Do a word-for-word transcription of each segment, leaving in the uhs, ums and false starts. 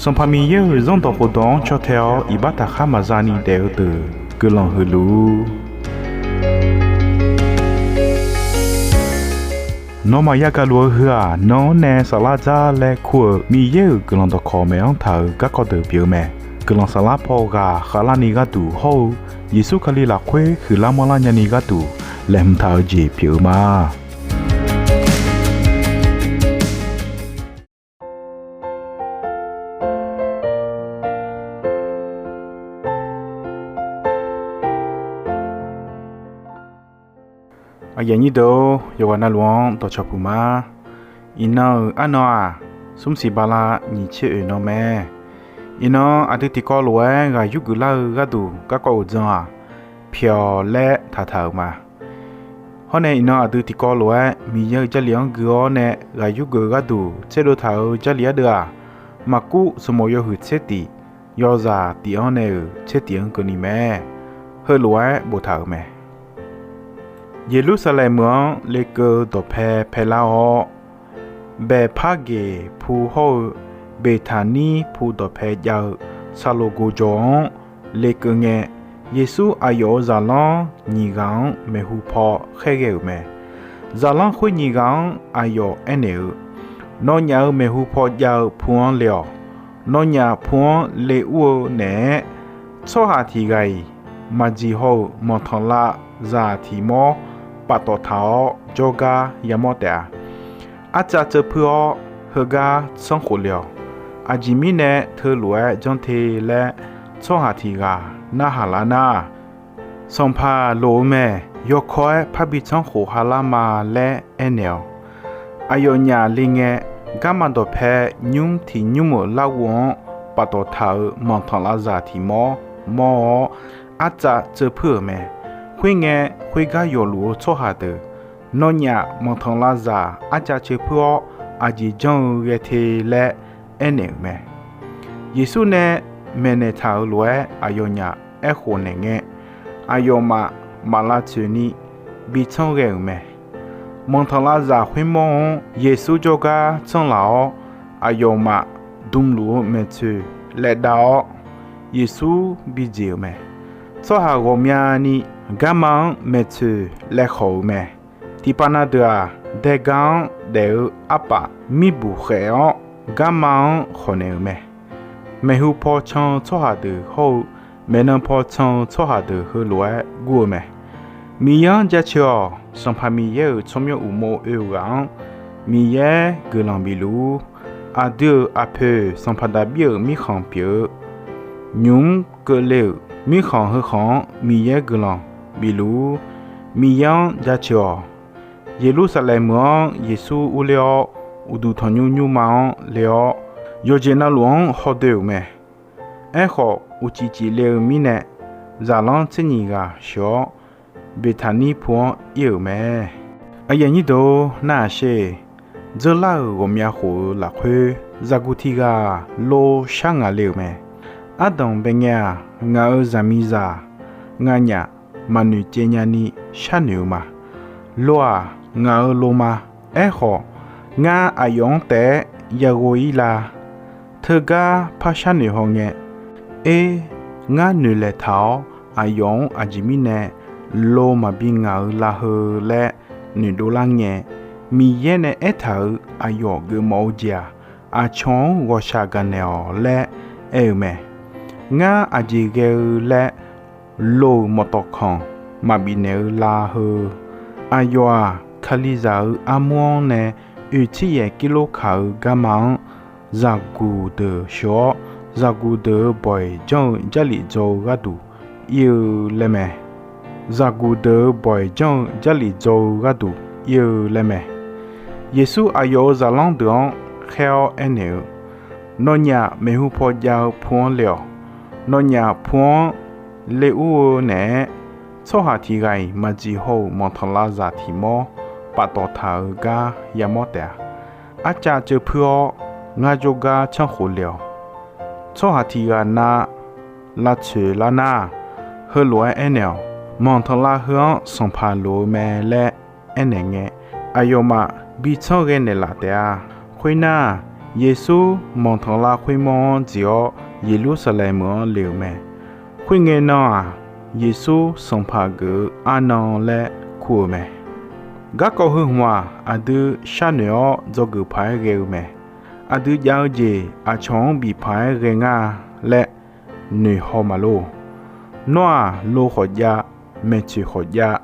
Sanqpaq Miqyaer-euq Zanrdawq khofdawq-anr caw tae-awr iqbax taqkhar maqza ni daef-eu deuq guiqlanq huiq luf-ur. Nawmaf yagaq luf-eu heu-aq, nan-anr nae saflar dzar laer kur-euq Miqyaer-euq guiqlanq dawqkawq maeq-anr taq-euq garkawv deuq pyeuf-eu mae. Guiqlanq saflar paw ghaq khavlarni gharduq hawr-eu Yeqsur Kali lafkhoer huiqlar manrlar nyani gharduq laeqhmq taq-eu jeq pyeuf-eu ma. Aqyuif aqnyir deuq-or, yawqghaq navluf-anr dawqcawq puq ma. Iqnan-euq arnan-aq, smr siq bala nyiq tser oeq nan mae. Iqnan aqdui tiqkawv lof-aer ghaq yurgeuf lar-eu gharduq garkawv uqdzan-aq, pyawq laer taqtaq-euq ma. Hawr nae iqnan aqdui tiqkawv lof-aer Miqyaer-euq Jarlif-anr gui-awr nae ghaq yurgeuf-eu gharduq tserdov taq-euq Jarlif ardeuv-aq, Maqkuv sanqbof yawhuiq tser tif, yawzaq tif-anr nae-euq tser tif-anr keuvni mae. Heulof-aer boftaq-euq mae. Yeqlursaqlaeq meuq-anr lekeuv dawqpae paelar-awr, Baeqpargeq pu hawr-eu Beqtaqnir pu dawqpae jav-eu Saqloq goqjawq-anr lekeuv ngae, Yeqsur aqyawf-euq zaqlanr nyiq ghaq-anr maeqhu paw khaerghae-euq mae. Zaqlanr khoer nyiq ghaq-anr aqyawf aernaeq-eu, Nawnyaf-euq maeqhu paw jav-eu pu-anr le-awq. Nawnyaf pu-anr le ur-eu naeq-aer, tsawrhaq tiq ghaq-iq maqjeq haw-euq manqtanqlav zaq tiq mawr paftawf taq-awr jawrgar yamawr taef-a. Arcav tseuv puir-awr heugar tsanr khof le-awq. Aqjeq mirnae teulof-aer janr te laer tsawrhaq tiq ghaq narhaq lar nar, Sanqpaq loq-eu mae. Yawkawr-aer parbi tsanr khof ha lar ma laer aernaeq-awq. Aqyawfnyaf le ngae, garma dawqpae nymr tiq nymr-euq larghov-anr paftawf taq-euq manqtanqlav zaq tiq mawr mawr-awr, arcav tseuv puir-euq mae. Khoerngae, khoergar yawfluf-eu tsawrhaq deuq, Nawnyaf manqtanqlav zaq arcav tseuv puir-awr aqjeq janr-eu ghae te laer aernaeq-euq mae. Yeqsur nae maeqnaeq taq-euq lof-aer aqyawfnyaf aerkhof naeq ngae, aqyawfmaf maq lavtsoeq ni bi tsanr ghae-euq mae. Manqtanqlav zaq khoermawr-anr Yeqsur jawrgar tsanr laf-awr, aqyawfmaf dmluf-eu maeqtsoeq laev dav-awr, Yeqsur bijeq-euq mae. Tsawrhaq ghawqmyani garma-anr maeqtsoeq laev khawq-euq mae. Tiqpav na deuq-aq, daega-anr daef-eu arpaf mirbuq khaef-awr, garma-anr khawqnaeq-euq mae. Maeqhu paw can-eu tsawrhaq deuq hawr-eu, maeqnan paw can-eu tsawrhaq deuq heulof-aer gur-eu mae. Miqyaer-anr jaceuq-awq. Sanqpaq Miqyaer-euq tsawrmyanr uqmov oe-euq ghaq-anr Miqyaer guiqlanq bif luf-ur. Aqdui-euq aqpoeq Sanqpaq Daqbir-euq mirkhanq pyeuf-eu, nymq-mr keuvle-euq mirkhanq heu khanq-anr Miqyaer guiqlanq bif luf-ur. Miqyaer-anr jaceuq-awq. Yeqlursaqlaeq meuq-anr Yeqsur urler-awr, uqduq tanqnymr nymrma-anr le-awr, yawqjeq navluf-anr hawdoe-euq mae. Aerkhawf, uqcif cifle-eu mirnae, zaqlanr tser nyiq ghaq sheuq-awr, Beqtaqnir pu-anr ir-euq mae. Aqyuif aqnyir deuq-or, nar-aq sher. Dzeurlar-euq ghawqmya khof-eu lafkhoer, zaqguq tiq ghaq lo shar ngaq le-euq mae. Ardanq bae ngae-aq, ngaq-euq zaqmiqzaq nganyaf maqnoeq caev nyani sharnoeq-eu ma. Lo-aq, ngaq-euq lo ma. Aerkhawf, ngar aqyawf-anr taef-aer yaghov-ir la. Teugar par sharnoeq hawngae, Er, ngar noeqlaeq taq-awr aqyawf-anr aqjeq mirnae lo maqbi ngaq-eu la heu laer noeqdov lar ngae, Miqyaer nae aertaq-euq aqyawf geufmawf-eu jeq-aq, aqcawq-anr ghawqshaq gaqnaeq-awq laer aer-eu mae. Ngar aqjeq ghae-eu laer lo-euq mawqtawf kanq maqbif naeq-eu la heu. Aqyawf-aq, Kalizaq-euq armur-anr nae oeqtser yaef kirlor kaq-eu garma-anr zaqguq deuq sheuq-awr, zaqguq deuq-euq bawq-iq janr-eu Jarlif dzaw-eu gharduq ir-eu laer mae. Zaqguq deuq-euq bawq-iq janr-eu Jarlif dzaw-eu gharduq ir-eu laer mae. Yeqsur aqyawf-euq zaqlanr deuq-anr khaer-awr aernaeq-eu, Nawnyaf maeqhu paw jav-eu pu-anr le-awq. Nawnyaf pu-anr le ur-eu naeq-aer, tsawrhaq tiq ghaq-iq maqjeq haw-euq manqtanqlav zaq tiq mawr paftawf taq-euq gar yamawr taef-a. Arcav ceuv puir-awr, ngar jawrgar tsanr khof le-awq. Tsawrhaq tiq ghaq na lavtsoeq lar nar, heulof-aer aernaeq-awq. Manqtanqlav heu-anr sanqpaq loq-eu mae laer aernaeq ngae, aqyawfmaf bi tsanr ghae naeqlaf taef-a. Khoernar, Yeqsur manqtanqlav khoermawr-anr dziq-awr, Yeqlursaqlaeq meuq-anr le-euq mae. Khoerngae nan-aq, Yeqsur sanqpaq geuf-eu arnan laer kur-euq mae. Garkawv heu hmq-aq, aqdui sharnoeq-awr dzawgeuf paq-aer ghae-eu mae. Aqdui jav-eu jeq aqcawq-anr bif paq-aer ghae ngar laer noeqhaw maqlor. Nawr-aq, lo khawf jav, maeqtsoeq khawf jav,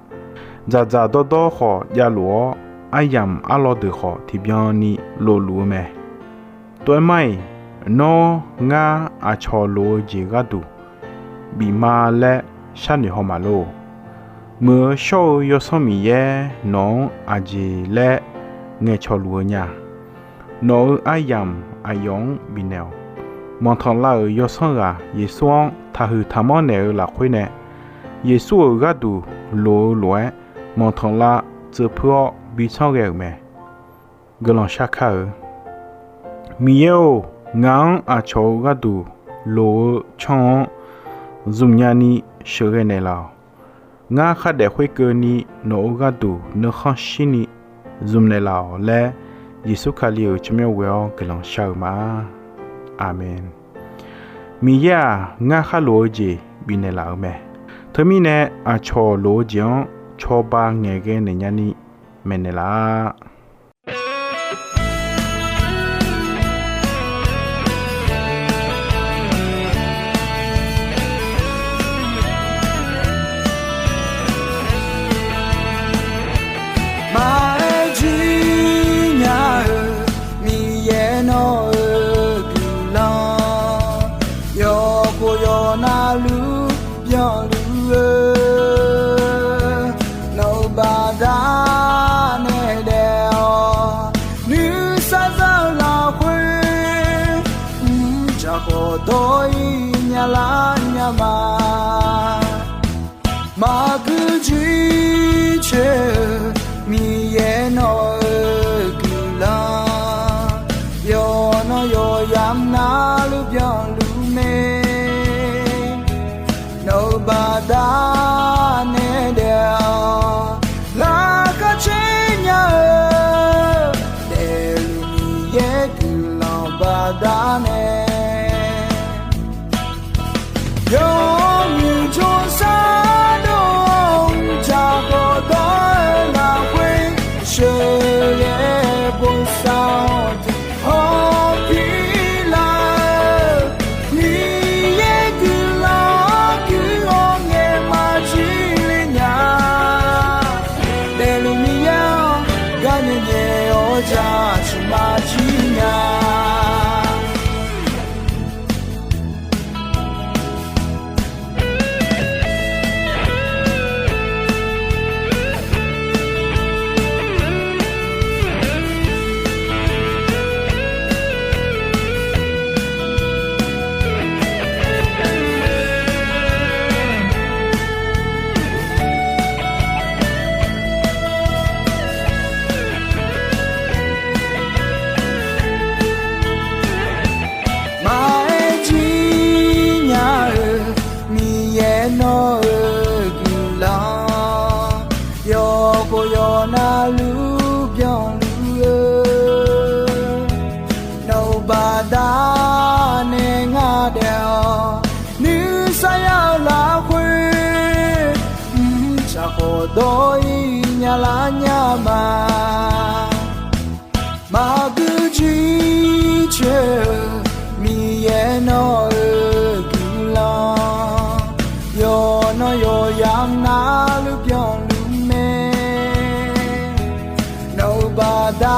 dzaqdzaq dawrdawr khawf javluf-awr, aryamq arlawr deuq khawf tiqbyan ni lofluf-eu mae. Tov-aer mar-iq, nawr ngar aqcawq loq-eu jeq gharduq bif ma laer sharnoeq haw maqlor. Muiq-eu shawr-eu Yawsanr Miqyaer nawq-anr aqjeq laer ngaeqcawq luf-eu nya. Nawq-euq aryamq aqyawf-anr bifnaeq-awq. Manqtanqlav-euq yawsanr ghaq Yeqsur-anr taqhuiq taqmanr naeq-eu lafkhoer nae, Yeqsur-euq gharduq loq-eu lof-aer manqtanqlav tseuv puir-awr bi tsanr ghae-euq mae. Guiqlanq shar kar-eu Miqyaer-or, ngaq-anr aqcawq-eu gharduq loq-eu canr-anr zmqnya ni sheuqghae naeqlaf-awq. Ngar khardaef khoerkeuvni nawq-euq gharduq nuikhanr shirni zmq naeqlaf-awq laer, Yeqsur Kali-euq tsawrmyanr ghoe-awr guiqlanq shar-eu ma. Aqmeq. Miqyaer-aq, ngar kharlof-eu jeq bifnaeq laf-eu mae. Teumirnae, aqcawq lof-eu jeq-anr cawba ngaeqghae naeq nyani maeqnaeq laf-a. Maqaer jir nya-eu Miqyaer nawq-euq guiqlanq, yawkhof yawqnavluf byanluf-eu, nawq-euq baqdanae daef-awq. Nuisar za-eu lafkhoer, mrjaq khawf dawr-ir nya lar nya ma. Maqgui jir coer-eu Miqyaer nawq-euq guiqlanq, yawqnan yawqyamq navluf byanluf mae. Nawq-euq baqdanae daef-awq. Laqkhaq caer nya-eu daefluf Miqyaer guiqlanq baqdanae, yawmuiq jawrsar dov-awr mrjaq khawqdawr-eu lafkhoer, sheuqghae bosav-awr tiq hawr pir lar-eu Miqyaer guiqlanq-anr gui-awr ngaeq maqjir le nya. Daefluf Miqyaer-anr gar nyae nyae-awr jaceuq maqjir nya. Maqaer jir nya-eu Miqyaer nawq-euq guiqlanq, yawkhof yawqnavluf byanluf-eu, nawq-euq baqdanae ngar daef-awq. Nuisar ya-eu lafkhoer, mrjaq khawf dawr-ir nya lar nya ma. Maqgui jir coer-eu Miqyaer nawq-euq guiqlanq, yawqnan yawqyamq navluf byanluf mae. Nawq-euq baqda